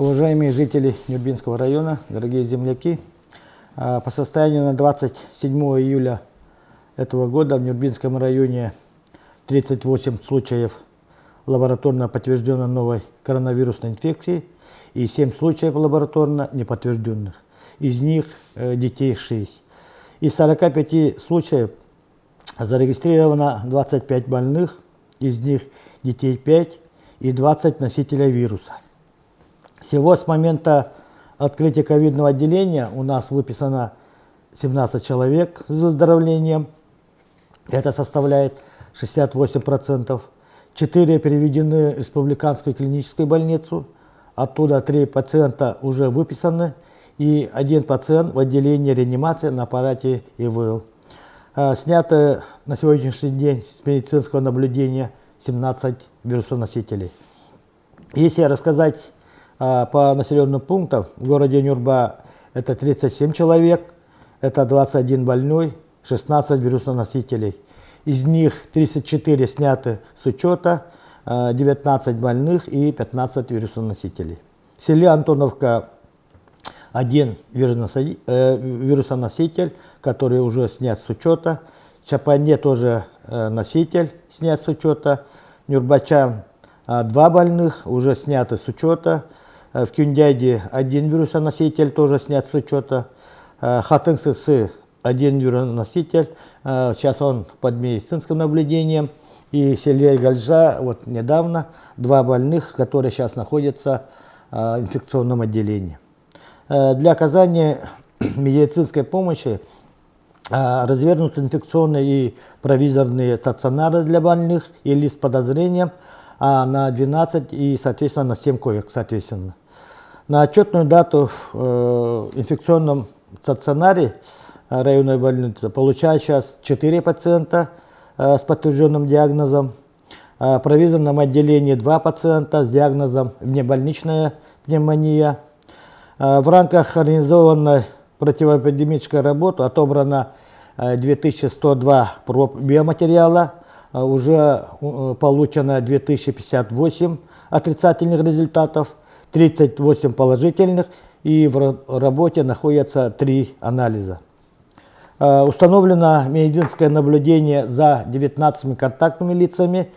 Уважаемые жители Нюрбинского района, дорогие земляки, по состоянию на 27 июля этого года в Нюрбинском районе 38 случаев лабораторно подтвержденной новой коронавирусной инфекции и 7 случаев лабораторно неподтвержденных. Из них детей 6. Из 45 случаев зарегистрировано 25 больных, из них детей 5 и 20 носителей вируса. Всего с момента открытия ковидного отделения у нас выписано 17 человек с выздоровлением. Это составляет 68%. 4 переведены в Республиканскую клиническую больницу. Оттуда 3 пациента уже выписаны и один пациент в отделении реанимации на аппарате ИВЛ. Снято на сегодняшний день с медицинского наблюдения 17 вирусоносителей. Если рассказать по населенным пунктам, в городе Нюрба это 37 человек, это 21 больной, 16 вирусоносителей. Из них 34 сняты с учета, 19 больных и 15 вирусоносителей. В селе Антоновка один вирусоноситель, который уже снят с учета. В Чапане тоже носитель снят с учета. Нюрбачан два больных уже сняты с учета. В Кюндяде один вирусоноситель тоже снят с учета. Хатынг-Сысы один вирусоноситель. Сейчас он под медицинским наблюдением. И в селе Гальжа вот недавно два больных, которые сейчас находятся в инфекционном отделении. Для оказания медицинской помощи развернуты инфекционные и провизорные стационары для больных или с подозрением на 12 и, соответственно, на 7 коек, соответственно. На отчетную дату в инфекционном стационаре районной больницы получают сейчас 4 пациента с подтвержденным диагнозом. В провизорном отделении 2 пациента с диагнозом внебольничная пневмония. В рамках организованной противоэпидемической работы отобрано 2102 проб биоматериала, уже получено 2058 отрицательных результатов, 38 положительных, и в работе находятся 3 анализа. Установлено медицинское наблюдение за 19 контактными лицами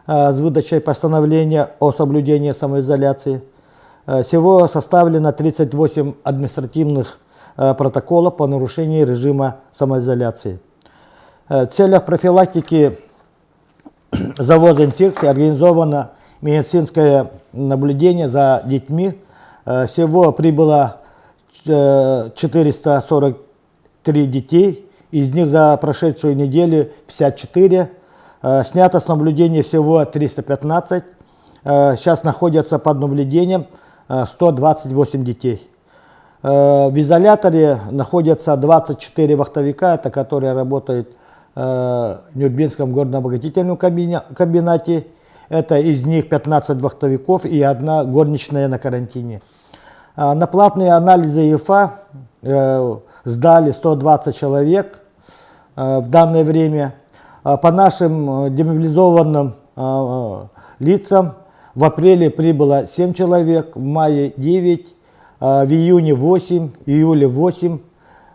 с выдачей постановления о соблюдении самоизоляции. Всего составлено 38 административных протоколов по нарушению режима самоизоляции. В целях профилактики завоза инфекции организовано медицинское наблюдение за детьми. Всего прибыло 443 детей, из них за прошедшую неделю 54. Снято с наблюдения всего 315. Сейчас находятся под наблюдением 128 детей. В изоляторе находятся 24 вахтовика, это которые работают в Нюрбинском горно-обогатительном комбинате. Это из них 15 вахтовиков и одна горничная на карантине. На платные анализы ИФА сдали 120 человек в данное время. По нашим демобилизованным лицам в апреле прибыло 7 человек, в мае 9, в июне 8, в июле 8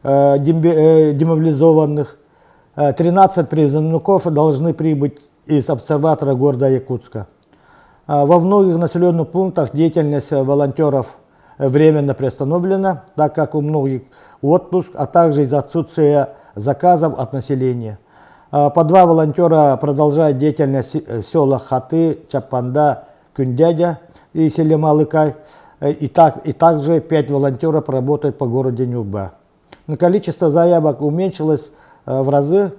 демобилизованных. 13 призывников должны прибыть из обсерватора города Якутска. Во многих населенных пунктах деятельность волонтеров временно приостановлена, так как у многих отпуск, а также из-за отсутствия заказов от населения. По два волонтера продолжают деятельность в селах Хаты, Чаппанда, Күндядя и селе Малыкай. И также пять волонтеров работают по городу Нюрба. Но количество заявок уменьшилось в разы.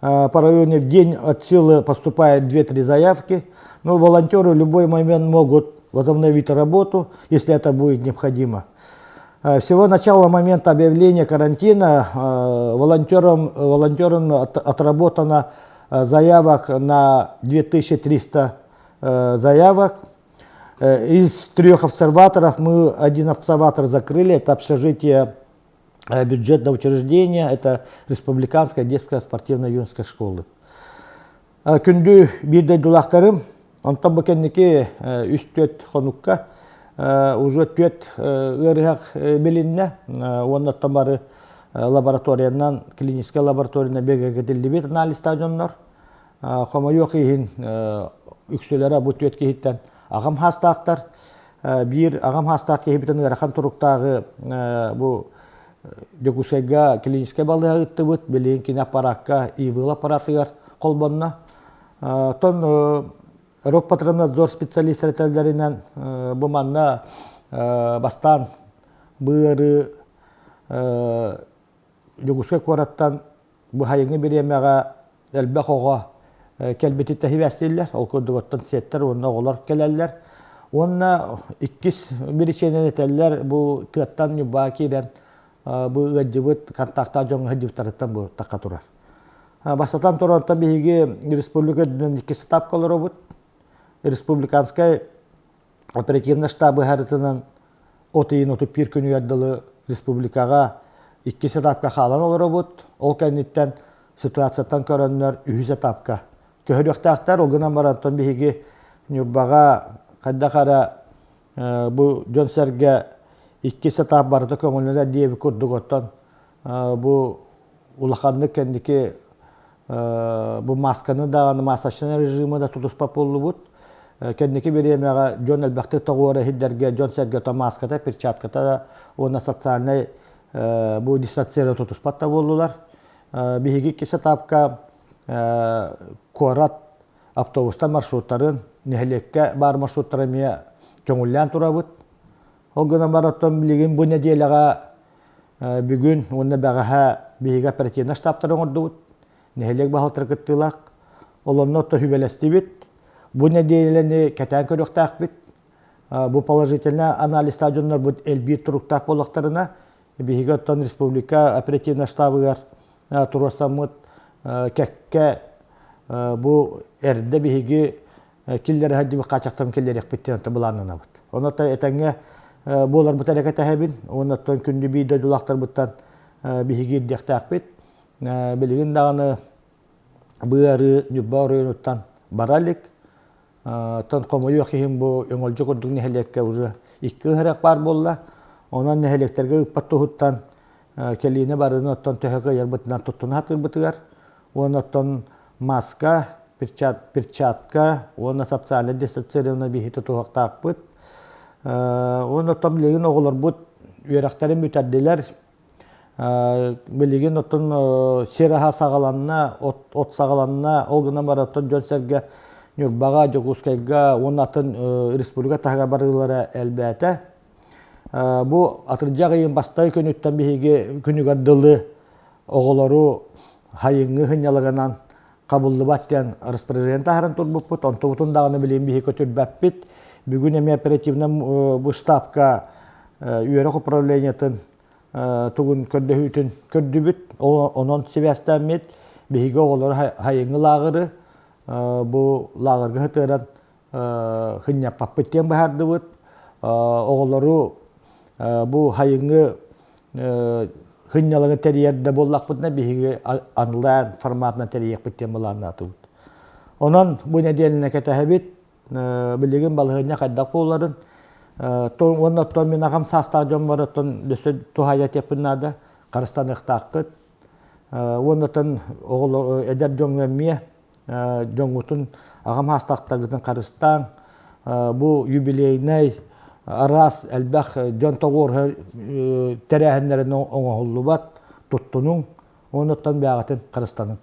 По району в день от силы поступает 2-3 заявки. Но волонтеры в любой момент могут возобновить работу, если это будет необходимо. Всего начала момента объявления карантина волонтерам отработано заявок на 2300 заявок. Из трех обсерваторов мы один обсерватор закрыли, это общежитие бюджетного учреждения, это Республиканская детская спортивная юношеская школа. Күндү биир дойдулаахтарым, онтон бу кэнники үс-түөрт хонукка Уже түөрт ыарыһах билиннэ уонна оттон бары лабораториянан, клиническэй лабораториянан бигэргэтиллибит анализтаах дьоннор. Хомойуох иһин үксүлэрэ бу түөрт киһиттэн аҕам хаастаахтар. Биир аҕам хаастаах киһибитин ыарахан туруктааҕы бу Дьокуускайга клиническэй балыыһа ыыттыбыт. Билигин кини аппараакка ИВЛ аппаратыгар холбонно. Оттон Роспотребнадзор специалистара этэллэринэн бу манна бастаан бу ыарыы Дьокуускай куораттан бу сайыҥҥы бириэмэҕэ элбэх оҕо кэлбититтэн сибээстииллэр. Ол курдук оттон сиэттэр уонна оҕолор кэлэллэр. Уонна иккис биричиинэн этэллэр бу тыаттан Ньурбаҕа киирэн бу ыалдьыбыт контактаах дьоҥҥо сылдьыбыттарыттан бу тахха турар. Бастатан туран, биһиги республика үрдүнэн иккис этапка олоробут. Республиканскай оперативный штаб быһаарытынан от ыйын 31 күнүгэр дылы республикаҕа иккис этапка хаалан олоробут. Ол кэнниттэн ситуацияттан көрөннөр үһүс этапка көһөрүөхтээхтэр. Ол гынан баран биһиги Ньурбаҕа хайдах эрэ бу дьон-сэргэ иккис этап барыта көҥүллэнэр диэбит курдук оттон бу улаханнык кэнники бу масканы даҕаны масочный режимы да тутуспат буоллубут. Кэнники бириэмэҕэ дьон элбэхтик тоҕуора иһиллэргэ дьон-сэргэ то маската, перчатката уонна социальнай бу дистанцияны тутуспат да буоллулар. Биһиги иккис этапка куорат автобустар маршруттарын, нэһилиэккэ баар маршруттары эмиэ көҥүллээн турабыт. Ол гынан баран оттон билигин бу нэдиэлэҕэ бүгүн уонна бэҕэһээ биһиги оперативнай штабтары оҥордубут. Нэһилиэк баһылыктара кыттыылаах. Ол онно оттон сүбэлэстибит. Бу нэдиэлэни кэтээн көрүөхтээхпит. Бу положительный анализтаах дьоннорбут элбиир туруктаах буоллахтарына, биһиги оттон республика оперативнай штабыгар туруорсаммыт кэккэ бу эрдэ биһиги киллэрэ сылдьыбыт хааччахтарын киллэриэхпит диэн былааннанабыт. Онон этэҥҥэ буоларбыт эрэ кэтэһэбин. Уонна оттон күндү биир дойдулаахтарбыттан биһиги ирдиэхтээхпит. Билигин даҕаны быарыы Ньурба оройуонуттан бара илик. Оттон хомойуох иһин бу Өҥөлдьө курдук нэһилиэккэ уже икки ыһырах баар буолла. Онон нэһилиэктэргэ ыыппат туһуттан кэлиини барыны оттон төһө кыайарбытынан туттуна сатыырбытыгар уонна оттон маска, перчатка уонна социальнай дистанцирование биһи тутуһуохтаахпыт. Уонна оттон билигин оҕолорбут үөрэхтэрин бүтэрдилэр. Билигин оттон сир аһа саҕаланна, от саҕаланна. Ол гынан баран оттон дьон-сэргэ Ньурбаҕа, Дьокуускайга уонна атын республика таһыгар барыылара элбээтэ. Бу атырдьах ыйын бастакы күнүттэн биһиги күнүгэр дылы оҕолору хайыҥҥы сынньалаҥынан хабыллыбат диэн распоряжение таһааран турбуппут. Онтубутун даҕаны билигин биһиги көтүрбэппит. Бүгүн эмиэ оперативно бу штабка үөрэх управлениетын тугун көрдөһүүтүн көрдүбүт. Онон сибээстээммит биһиги оҕолору хайыҥҥы лааҕыры бу лааҕырга сытыаран хынньаппаппыт диэн быһаардыбыт. Оҕолору бу хайыҥҥы сынньалаҥы тэрийэр да буоллахпытына биһиги онлайн форматынан тэрийиэхпит диэн былааннаатыбыт. Онон бу нэдиэлэни кэтэһэбит. Билигин балаһыанньа хайдах буоларын уонна оттон мин аҕам саастаах дьоммор оттон өссө туһаайа этиэхпин наада. Харыстаныахтааххыт. Уонна оттон оҕолор эдэр дьоҥҥо эмиэ дьоҥҥутун аҕам саастаахтаргытын харыстааҥ. Бу юбилейнай араас элбэх дьон тоҕуоруһар тэрээһиннэрин оҥоһуллубат, туттунуҥ, уонна оттон бэйэҕитин харыстаныҥ.